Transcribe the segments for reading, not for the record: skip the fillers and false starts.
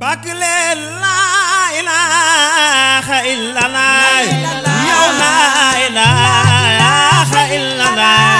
bak leen laa ilaaha illallah yow laa ilaaha illallah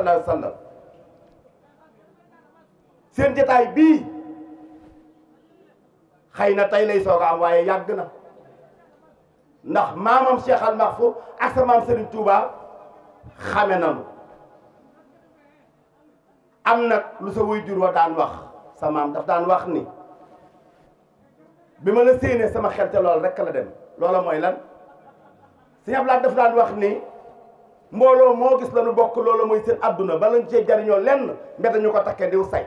sallallahu alayhi wa sallam seen jotaay bii xëy na tey lay soog a am waaye yàgg na ndax maamam Cheikh Al Mahfouz ak sa maam Serigne Touba xame nanu am nag lu sa waajur wa daan wax sa maam daf daan wax ni bi ma la séenee sama xel te lool rekk la dem loola mooy lan Sëñ Abdou Lahad daf daan wax ni mbooloo moo gis lañu bokk loola mooy seen adduna ba lañ cee jariñoo lenn mbete ñu ko takkee diw say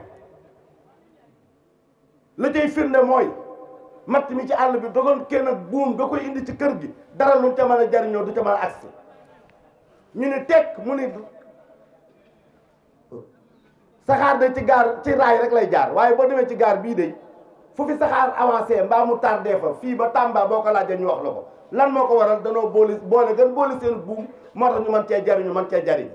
la cay firnde mooy matt mi ci àll bi dogoon kenn ak buum da koy indi ci kër gi dara luñ ca mën a jariñoo du ca mën a agsi ñu ne tekk mu ni saxaar de ci gaar ci raay rek lay jaar waaye boo demee ci gaar bii de fu fi saxaar avancé mbaa mu tardé fa fii ba Tamba boo ko laajee ñu wax la ko lan moo ko waral danoo boole gën boole seen buum moo tax ñu mën cee jariñu mën cee jariñ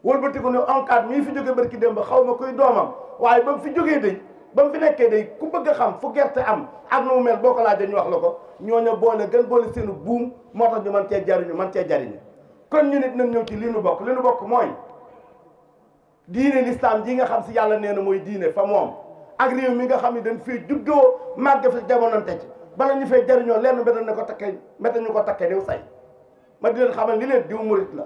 wëlbatiku ne ONCAD mii fi jóge barki démb xaw ma kuy doomam waaye ba mu fi jógee day ba mu fi nekkee day ku bëgg a xam fu gerte am ak nu mu mel boo ko laajee ñu wax la ko ñooñu boole gën boole seen buum moo tax ñu mën cee jariñu mën cee jariñu kon ñu nit nañ ñëw ci li nu bokk mooy diine l'islam ji nga xam si yàlla nee na mooy diine fa moom ak réew mi nga xam ne dañ fee juddoo màgg fi jamonante ci bala ñu fee jariñoo lenn mbéta na ko takkee mbéta ñu ko takkee diw say ma di leen xamal li leen diw murit la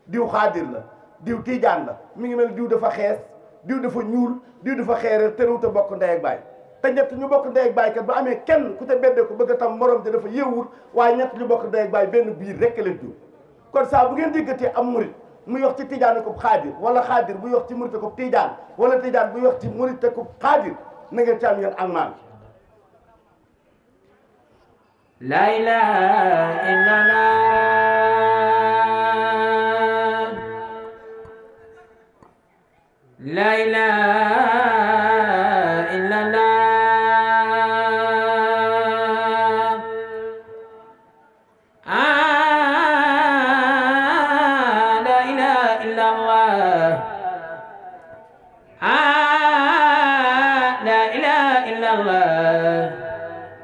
diw xaadir la diw tiijaan la mi ngi mel diw dafa xees diw dafa ñuul diw dafa xeereer terewut a bokk ndey ak baay te ñett ñu bokk ndey ak baay kat ba amee kenn ku te beddee ko bëgg a tam morom te dafa yéewul waaye ñett ñu bokk ndey ak baay benn biir rekk leen diw kon saa bu ngeen déggatee am murit muy wax ci tijaan ko xaadir wala xaadir buy wax ci murit ko tijaan wala tijaan buy wax ci murit ko xaadir na ngeen ci am yéen ak maan la ilaha illallah la ilaha illallah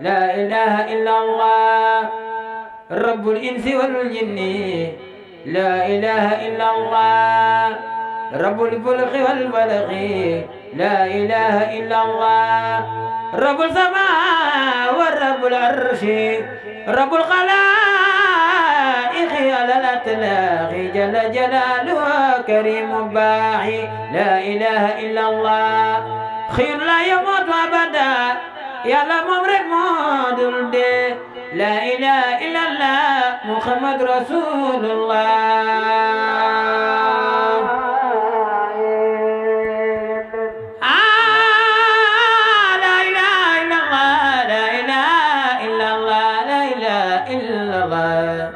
لا إله إلا الله رب الإنس والجن لا إله إلا الله رب الفلق والفلق لا إله إلا الله رب السماء ورب العرش رب الخلائق على الأطلاق جل جلاله كريم باعي لا إله إلا الله خير لا يموت أبدا يلا مبرك مودل دي لا إله إلا الله محمد رسول الله لا إله إلا الله لا إله إلا الله لا إله إلا الله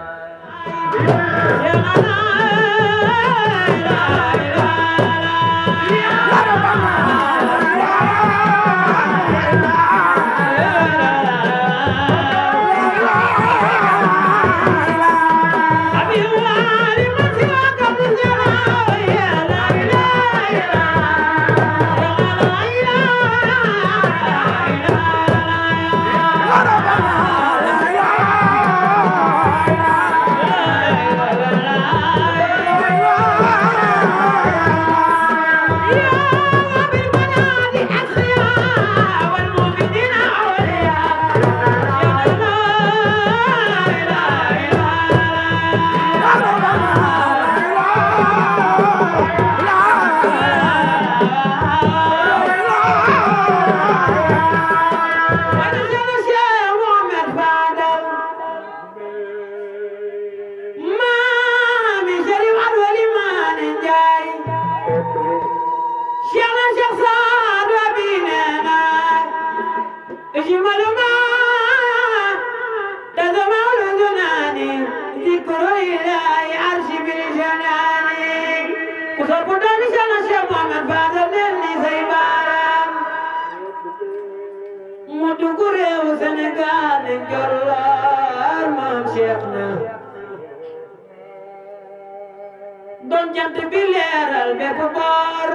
Don jant bi leeral bépp boor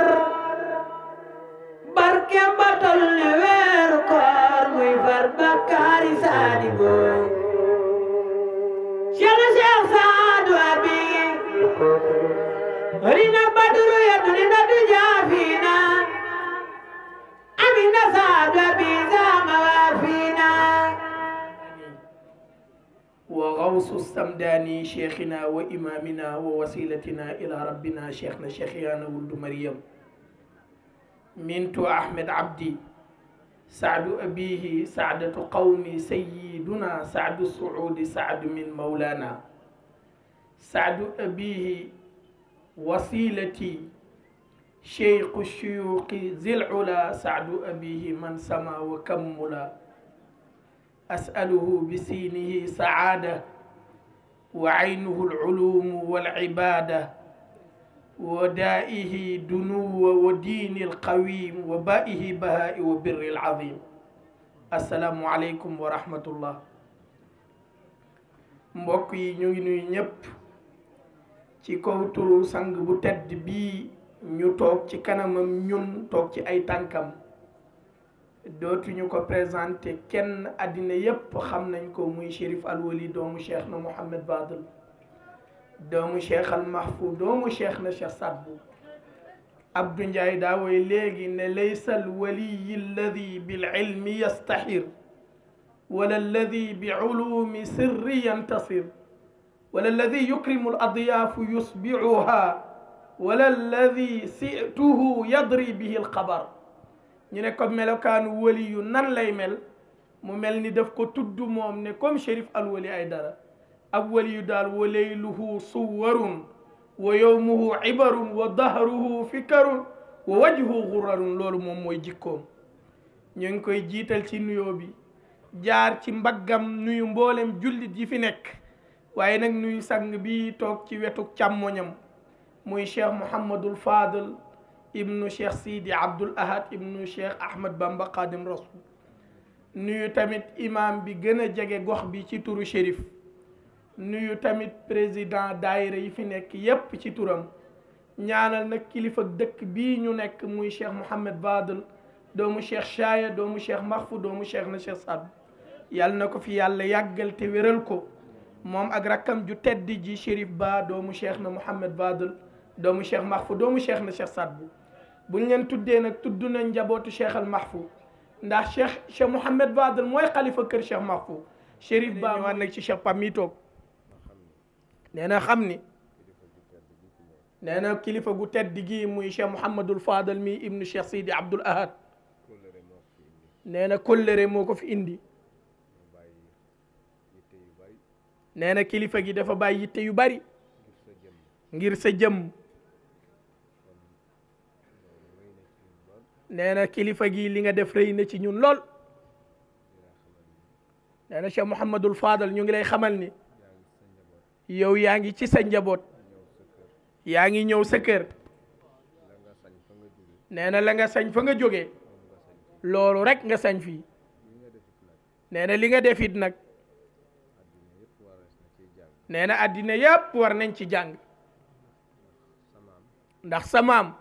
barke batal ne weeru koor muy far bakkaari saadi booy Cheikh Saadu Abi رينا البدر يدرنا الدجى فينا أمين سعد بيزا موافينا وغوص السمداني شيخنا وإمامنا ووسيلتنا إلى ربنا شيخنا شيخيانا ولد مريم منت أحمد عبدي سعد أبيه سعدة قومي سيدنا سعد السعود سعد من مولانا سعد أبيه وسيلتي شيخ الشيوخ ذي العلا سعد أبيه من سما وكملا أسأله بسينه سعادة وعينه العلوم والعبادة ودائه دنو ودين القويم وبائه بهاء وبر العظيم السلام عليكم ورحمة الله mbokk yi ñu ngi nuyu ñëpp ci kaw turu sang bu tedd bii ñu toog ci kanamam ñun toog ci ay tànkam dootuñu ko présenté kenn àddina yépp xam nañ ko muy Chérif Alwali doomu cheikh na Mouhamed Fadel doomu cheikh al Mahfou doomu cheikh na Cheikh Sadbou Abdou Ndiaye daa woy léegi ne laysa al waliyi alladi bil ilmi yastahir wala alladi bi ulumi sirri yantasir wala alladi yukrimu al adyaafu yusbiuha wala alladi situhu yadri bihi al xabar ñu ne ko melokaanu wali yu nan lay mel mu mel ni daf ko tudd moom ne comme Chérif Alwali Aydara ab wali yu daal wa layluhu suwarun wa yowmuhu ibarun wa dahruhu fikarun wa wajhu gurarun loolu moom mooy jikkoom ñu ngi koy jiital ci nuyoo bi jaar ci mbaggam nuyu mboolem jullit yi fi nekk waaye nag nuyu sang bi toog ci wetu càmmoñam muy Cheikh Mouhamadul Fadel ibnu Cheikh Sidi Abdul Ahad ibnu Cheikh Ahmad Bamba Khadim Rasoul nuyu tamit imam bi gën a jege gox bi ci turu Chérif nuyu tamit président daayira yi fi nekk yépp ci turam ñaanal nag kilifa dëkk bii ñu nekk muy Cheikh Mouhamed Fadel doomu Cheikh Chaya doomu Cheikh Mahfou doomu Cheikh na Cheikh Sadbou yàlla na ko fi yàlla yàggal te wéral ko moom ak rakkam ju tedd ji Chérif Ba doomu Cheikh na Mouhamed Fadel doomu Cheikh Mahfou doomu Cheikh na Cheikh Sadbou buñ leen tuddee nag tudd nañ njabootu Cheikh al Mahfou ndax Cheikh Mouhamed Fadel mooy xalifa kër Cheikh Mahfou Chérif Ba ñëwaat nag ci Cheikh Pam mi toog nee na xam ni nee na kilifa gu tedd gi muy Cheikh Mouhamadul Fadel mi ibnu Cheikh Sidi Abdul Ahad nee na kóllëre moo ko fi indi nee na kilifa gi dafa bàyyi yitte yu bari ngir sa jëm nee na kilifa gi li nga def rëy na ci ñun lool nee na Cheikh Mouhamadul Fadel ñu ngi lay xamal ni yow yaa ngi ci sa njaboot yaa ngi ñëw sa kër nee na la nga sañ fa nga jógee loolu rek nga sañ fii nee na li nga def it nag nee na àddina yépp war nañ ci jàng ndax sa maam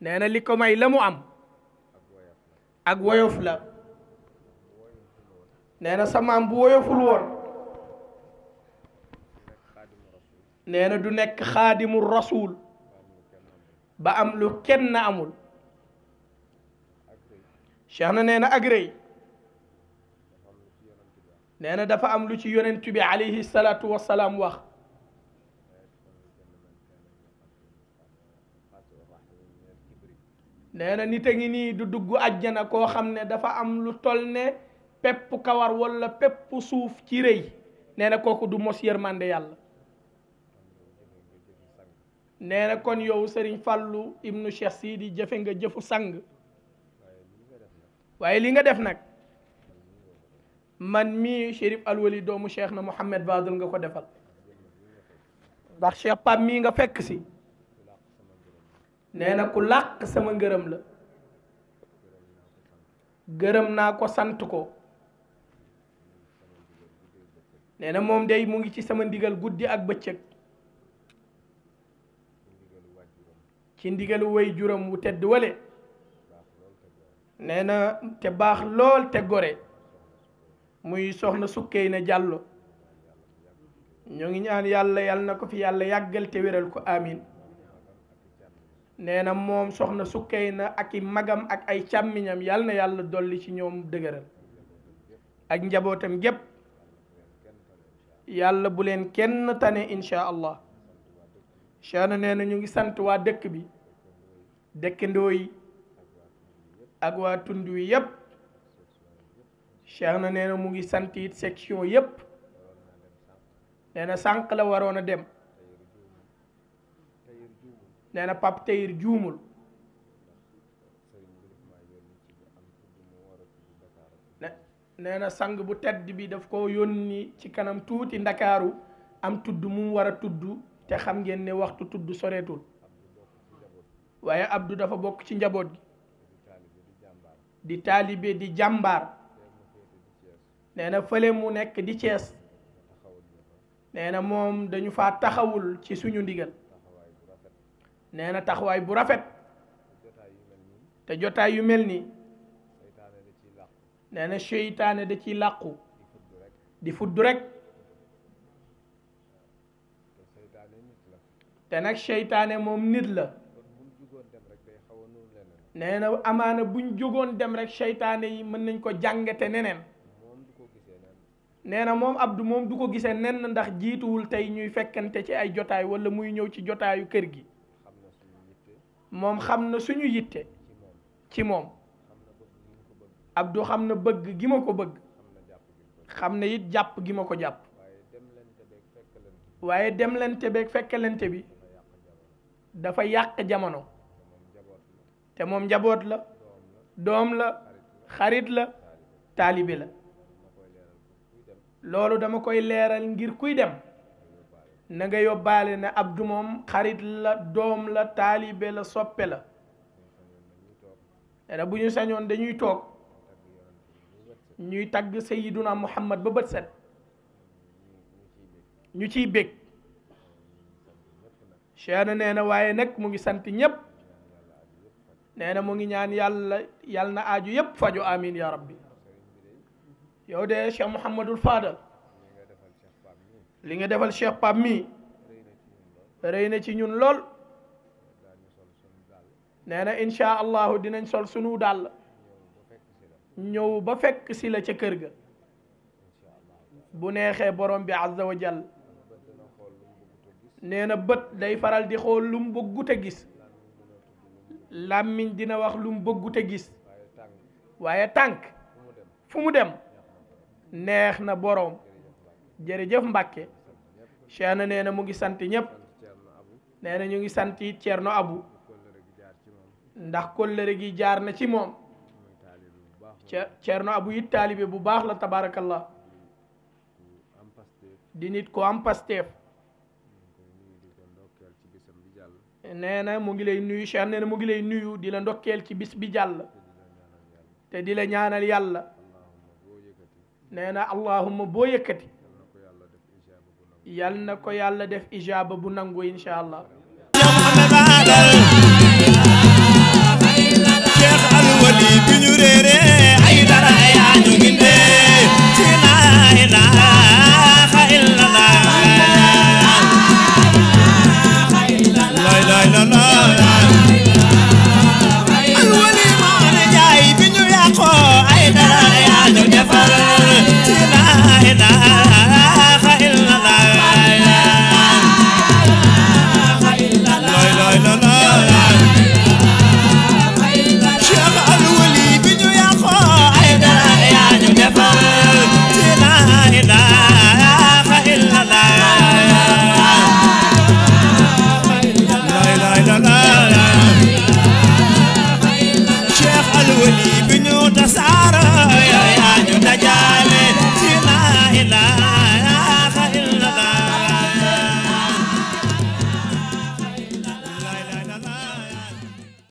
nee na li ko may la mu am ak woyof la nee na sa maam bu woyoful woon nee na du nekk xaadimu rasul ba am lu kenn amul cheikh na nee na ak rëy nee na dafa am lu ci yonent bi alayhi salaatu wassalaam wax nee na nit a ngi nii du dugg àjjana koo xam ne dafa am lu tol ne pepp kawar wala pepp suuf ci rëy nee na kooku du mos yërmande yàlla nee na kon yow Serigne Fallou ibnu Cheikh Sidi jëfe nga jëfu sang waaye li nga def nag man mii Chérif Alwali doomu Cheikh na Mouhamed Fadel nga ko defal ndax Cheikh Pam mii nga fekk si nee na ku làq sama ngërëm la gërëm naa ko sant ko nee na moom day mu ngi ci sama ndigal guddi ak bëccëg ci ndigalu way juram wu tedd wale nee na te baax lool te gore muy soxna sukkey na jàllo ñoo ngi ñaan yàlla yal na ko fi yàlla yàggal te wéral ko amin nee na moom soxna Sukkayna ak i magam ak ay càmmiñam yal na yàlla dolli ci ñoom dëgëral ak njabootam gépp yàlla bu leen kenn tane insha allah Cheikhna nee na ñu ngi sant waa dëkk bi dëkkandoo yi ak waa tund wi yépp Cheikhna nee na mu ngi sant it section yépp nee na sànq la waroon a dem nee na Pape Tayir juumul nee na sang bu tedd bi daf ko yónni ci kanam tuuti ndakaaru am tudd mu war a tudd te xam ngeen ne waxtu tudd soreetul waaye Abdou dafa bokk ci njaboot gi di taalibe di jàmbaar nee na fële mu nekk di Cees nee na moom dañu faa taxawul ci suñu ndigal nee na taxawaay bu rafet te jotaay yu mel nii nee na seytaane da ciy làqu di fudd rek te nag seytaane moom nit la nee na amaana buñ jógoon dem rek seytaane yi mën nañ ko jàngate neneen nee na moom Abdou moom du ko gisee nen ndax jiituwul tey ñuy fekkante ci ay jotaay wala muy ñëw ci jotaayu kër gi moom xam na suñu yitte ci moom Abdou xam na bëgg gi ma ko bëgg xam na it jàpp gi ma ko jàpp waaye demlante beeg fekkalante bi dafa yàq jamono te moom njaboot la doom la xarit la taalibe la loolu dama koy leeral ngir kuy dem na nga yóbbaale ne Abdou moom xarit la doom la taalibe la soppe la te bu ñu sañoon dañuy toog ñuy tagg Sayyiduna Muhammad ba bët set ñu ciy bég Cheikhna nee na waaye nag mu ngi sant ñépp nee na mu ngi ñaan yàlla yàlla na aaju yépp fajo amin ya rabbi yow de Cheikh Mouhamadul Fadal li nga defal Cheikh Pape mi rëy na ci ñun lool nee na insha allahu dinañ sol sunu dàll ñëw ba fekk si la ca kër ga bu neexee borom bi azza wa jall nee na bët day faral di xool lu mu bëggut a gis làmmiñ dina wax lu mu bëggut a gis waaye tànk fu mu dem neex na borom jërëjëf Mbàkke Cheikhna nee na mu ngi sant ñépp nee na ñu ngi sant it Ceerno Abu ndax kóllëre gi jaar na ci moom Ceerno Abu it taalibe bu baax la tabarakallah di nit ko am pasteef nee na mu ngi lay nuyu Cheikh nee na mu ngi lay nuyu di la ndokkeel ci bis bi jàll te di la ñaanal yàlla nee na allahumma boo yëkkati yal na ko yàlla def ijaaba bu nangu insha allah